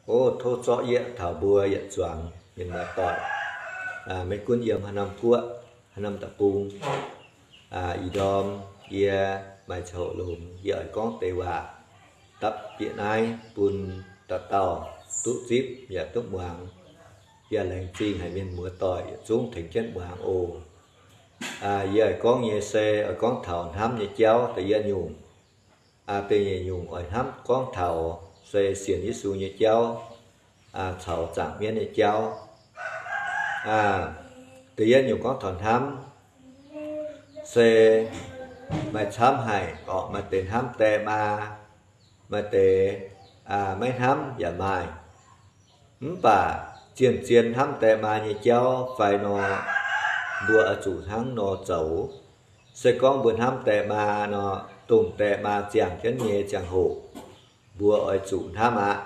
O tov zorqv yie taux mbuo yietc zuangx mienh muoz-doic, maiv gunv yiem haaix norm guoqv, haaix norm deic-bung, ih ndorm yie maaih ziangh hoc longx, yie oix gorngv deix waac dapv bieqc naaiv bun dauh dauh duqv zipv yaac duqv muangx. Yaac laengz zingh haic mienh muoz-doic yietc zungv tengx jienv muangx oc. Yie oix gorngv nyei se oix gorngv taux hnamv nyei jauv da'yietv nyungc. Da'nyeic nyungc oix hnamv gorngv taux se sienx Yesu nyei jauv caux zaangc mienv nyei jauv. Da'yietv nyungc gorngv taux hnamv se maaih camv haic orqc, maaih deix hnamv die maa, maaih deix maiv hnamv yaac maaih. Mv baac zien-zien hnamv die maa nyei jauv fai nor, mbuo oix zuqc hnangv nor zoux. Se gorngv mbuo hnamv die maa nor, dongh die maa ziangh jienv nyei ziangh hoc, mbuo oix zuqc hnamv aqv.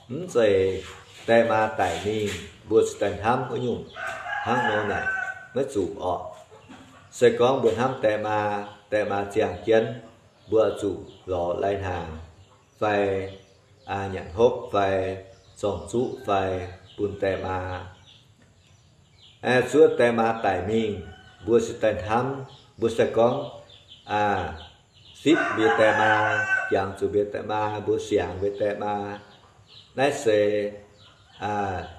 Mv zeiz die maa daic mingh mbuo cingx daaih hnamv wuov nyungc hnangv nor naaic maiv zuqc orqc. Se gorngv mbuo hnamv die maa, die maa ziangh jienv, mbuo oix zuqc lorz lai-hnaangx fai nyanc hopv fai zorng-zuqv fai bun die maa. Zuov die maa daic mingh, mbuo cingx daaih hnamv, mbuo se gorngv sipv mbuo die maa, jangx zuqc mbuo die maa, mbuo siangx mbuo die maa. Naaiv se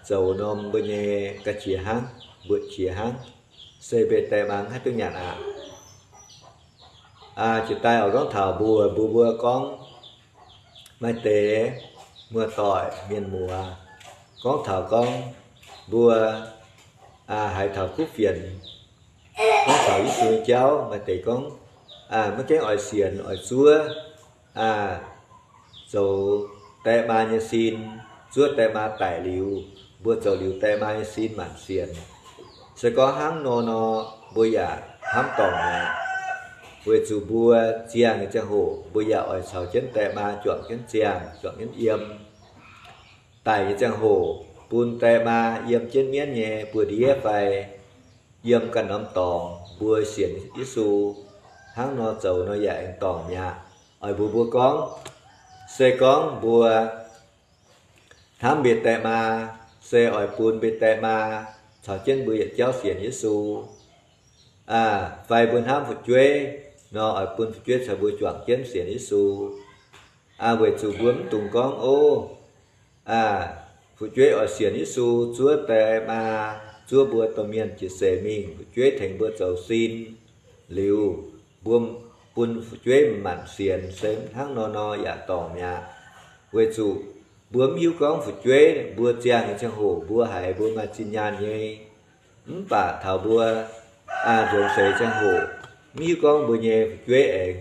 zoux norm mbuo nyei ga'qiex hnangv, mbuoqc qiex hnangv, se mbuo die maa maiv haih duqv nyanc aqv. Jiex daaih oix gorngv taux mbuo, mbuo, mbuo gorngv maaih deix muoz-doic mienh muoz gorngv taux gorngv mbuo haiz taux kuv fienx, gorngv taux Yesu nyei jauv, maaih deix gorngv maiv gaengh oix sienx oix zuov, zoux die maa nyei sin, zuov die maa daic liuz, mbuo zoux liuz die maa nyei sin maanc sienx. Se gorngv hnangv nor nor, mbuo yaac hnamv dorngc mi'aqv. Weic zuqc mbuo ziangh nyei ziangh hoc mbuo yaac oix caux jienv die maa juangc jienv ziangh, juangc jienv yiem. Daic nyei ziangh hoc bun die maa yiem jienv mienv nyei buoz-ndiev fai yiem ganh norm dorngx, mbuo sienx Yesu hnangv nor zoux nor yaac aengx dorngc mi'aqv. Oix mbuox mbuo gorngv, se gorngv mbuo hnamv mbuo die maa, se oix bun mbuo die maa caux jienv mbuo yietc jauv sienx Yesu. Fai mbuo hnamv fu'jueiv nor, oix bun fu'jueiv caux mbuo juangc jienv sienx Yesu. Weic zuqc mbuo mv dungx gorngv, O, fu'jueiv oix sienx Yesu, zuov die maa, zuov mbuo domh mienh jiex seix mingh, fu'jueiv tengx mbuo zoux sin liuz, mbuo bun fu'jueiv maanc sienx, se hnangv nor nor yaac dorngc mi'aqv. Weic zuqc mbuo mv hiuv gorngv fu'jueiv mbuo ziangh nyei ziangh hoc mbuo haiz mbuo maaih zinh nyaanh nyei. Mv baac taux mbuo nzuonx seix ziangh hoc, mv hiuv gorngv mbuo nyei fu'jueiv aengx,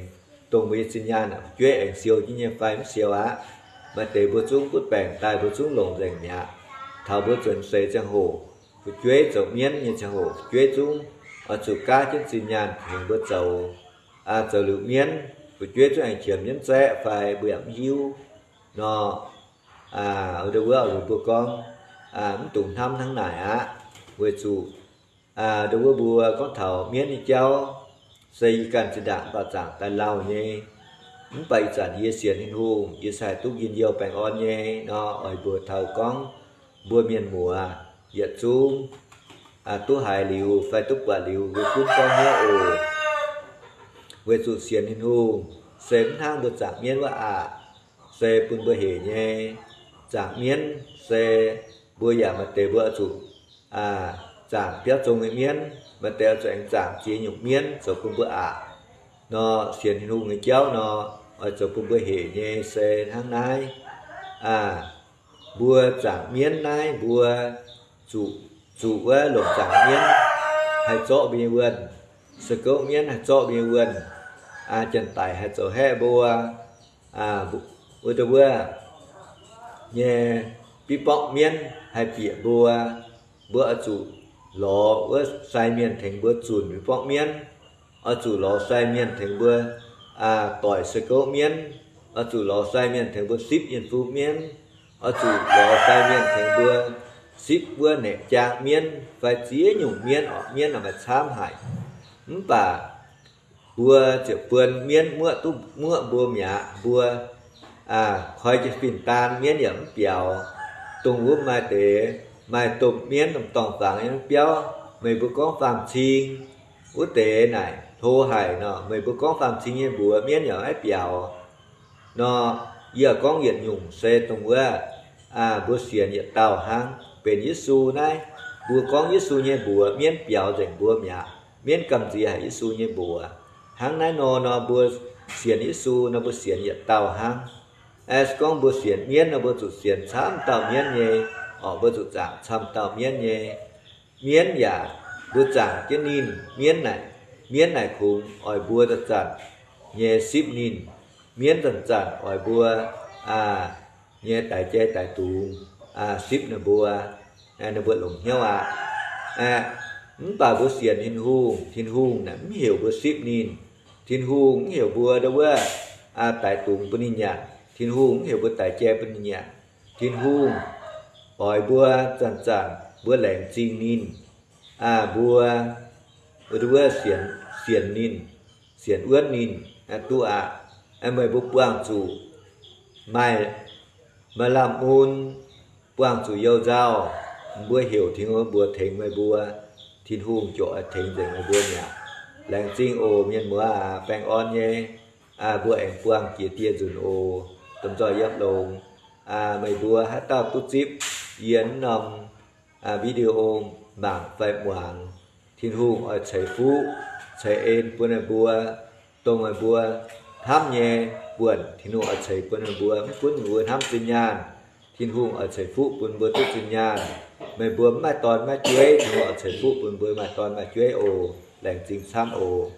dongh mbuo nyei zinh nyaanh aqv, fu'jueiv aengx siou jienv nyei fai mv siou aqv. Maaih deix mbuo zungv butv baengc daaih mbuo zungv longc nzengc mi'aqv. Taux mbuo nzuonx seix ziangh hoc, fu'jueiv zoux mienv nyei ziangh hoc, fu'jueiv zungv oix zuqc gaav jienv zinh nyaanh tengx mbuo zoux. Zoux liuz mienv, fu'jueiv zungv aengx qiemx jienv zaeqv fai mbuo yaac mv hiuv nor. Ndau wuov mbuo gorngv, mv dungx hnamv hnangv naaic aqv. Weic zuqc ndau wuov mbuo gorngv taux mienv nyei jauv, se yie ganh zinh ndaangc mv baac zaangc daaih lauh nyei. Mv baac ih zanc yie sienx Tin-Hungh, yie se haih duqv njien-youh baengh orn nyei nor, oix mbuox taux gorngv mbuo mienh muoz yietc zungv duqv haiz liuz fai duqv buatc liuz, mbuo gunv gorngv hnyouv oc. Weic zuqc sienx Tin-Hungh se mv hnangv mbuo zaangc mienv wuov aqv. Se bun mbuo hec nyei. Zaangc mienv se mbuo yaac maaih deix mbuo oix zuqc zaangc biauv zong nyei mienv, maaih deix oix zuqc aengx zaangc ziex nyungc mienv zoux bun mbuo aqc. Nor sienx Tin-Hungh nyei jauv nor, oix zoux bun mbuo hec nyei se hnangv naaiv. Mbuo zaangc mienv naaiv mbuo zuqc, zuqc wuov longc zaangc mienv haih zorqv mbuo nyei wuonh, se gouv mienv haih zorqv mbuo nyei wuonh, janx-daic haih zoux haeqv mbuo, wuov ndau wuov nyei biv borngv mienv haih bieqc mbuo. Mbuo oix zuqc lorz wuov sai mienh tengx mbuo zunc biv borngv mienv. Oix zuqc lorz sai mienh tengx mbuo doic se gouv mienv. Oix zuqc lorz sai mienh tengx mbuo sipv yienh fu mienv. Oix zuqc lorz sai mienh tengx mbuo sipv wuov naeqc jaang mienv fai ziex nyungc mienv orqc, mienv maaih camv haic. Mv baac mbuo ziepc buon mienv muoqv duqv muoqv mbuo mi'aqv. Mbuo koi jienv fin-daan mienv yaac mv biaux. Dongh wuov maaih deix, maaih domh mienv, domh dorngh fangx nyei biauv, meih mbuo gorngv faam-cing wuov deix naaic hlo haic nor, meih mbuo gorngv faam-cing nyei mbuox mienv yaac maiv biaux nor. Yie gorngv yietc nyungc se dongh wuov, mbuo sienx yietc dauh hnangv, benx Yesu naaiv. Mbuo gorngv Yesu nyei mbuox mienv biaux nzengc mbuo mi'aqv. Mienv gamh nziex haic Yesu nyei mbuox. Hnangv naaiv nor nor, mbuo sienx Yesu nor, mbuo sienx yietc dauh hnangv. Se gorngv mbuo sienx mienv nor, mbuo zuqc sienx camv dauh mienv nyei, orqc, mbuo zuqc zaangc camv dauh mienv nyei. Mienv yaac, mbuo zaangc jienv ninh, mienv naaic, mienv naaic kungx oix mbuo zanc-zanc nyei sipv ninh. Mienv zanc-zanc oix mbuo nyei daix jai daix dungz sipv ninh mbuo, ninh mbuo longc hnyouv aqv. Mv baac mbuo sienx Tin-Hungh, Tin-Hungh naaic mv heuc mbuo sipv ninh. Tin-Hungh mv heuc mbuo ndau wuov daix dungz bun ninh nyanc. Tin-Hungh mv heuc mbuo daix jai bun ninh nyanc. Tin-Hungh oix mbuo zanc-zanc mbuo laengz zingh ninh, mbuo, mbuo ndau wuov sienx ninh, sienx wuonv ninh duqv aqv. Meih mbuo buangh zuqc maaih, maaih lamh mun, buangh zuqc you nzauh, mbuo heuc Tin-Hungh mbuox tengx meih mbuo, Tin-Hungh ziouc oix tengx nzengc meih mbuo mi'aqv. Laengz zingh oc mienh muoz aac, baengh orn nyei. Mbuo aengx buangh jiex dieh nzunc oc. Domh nzoih yiem longx. Meih mbuo haaix dauh duqv zipv yie norm video mangc fai muangx, Tin-Hungh oix ceix fuqv ceix en bun meih mbuo. Dongh meih mbuo hnamv nyei buonc, Tin-Hungh oix ceix bun meih mbuo. Mv gunv meih mbuo hnamv zinh nyaanh, Tin-Hungh oix ceix fuqv bun mbuo duqv zinh nyaanh. Meih mbuo mv maaih dorn maaih jueiv, Tin-Hungh oix ceix fuqv bun mbuo maaih dorn maaih jueiv oc. Laengz zingh camv oc.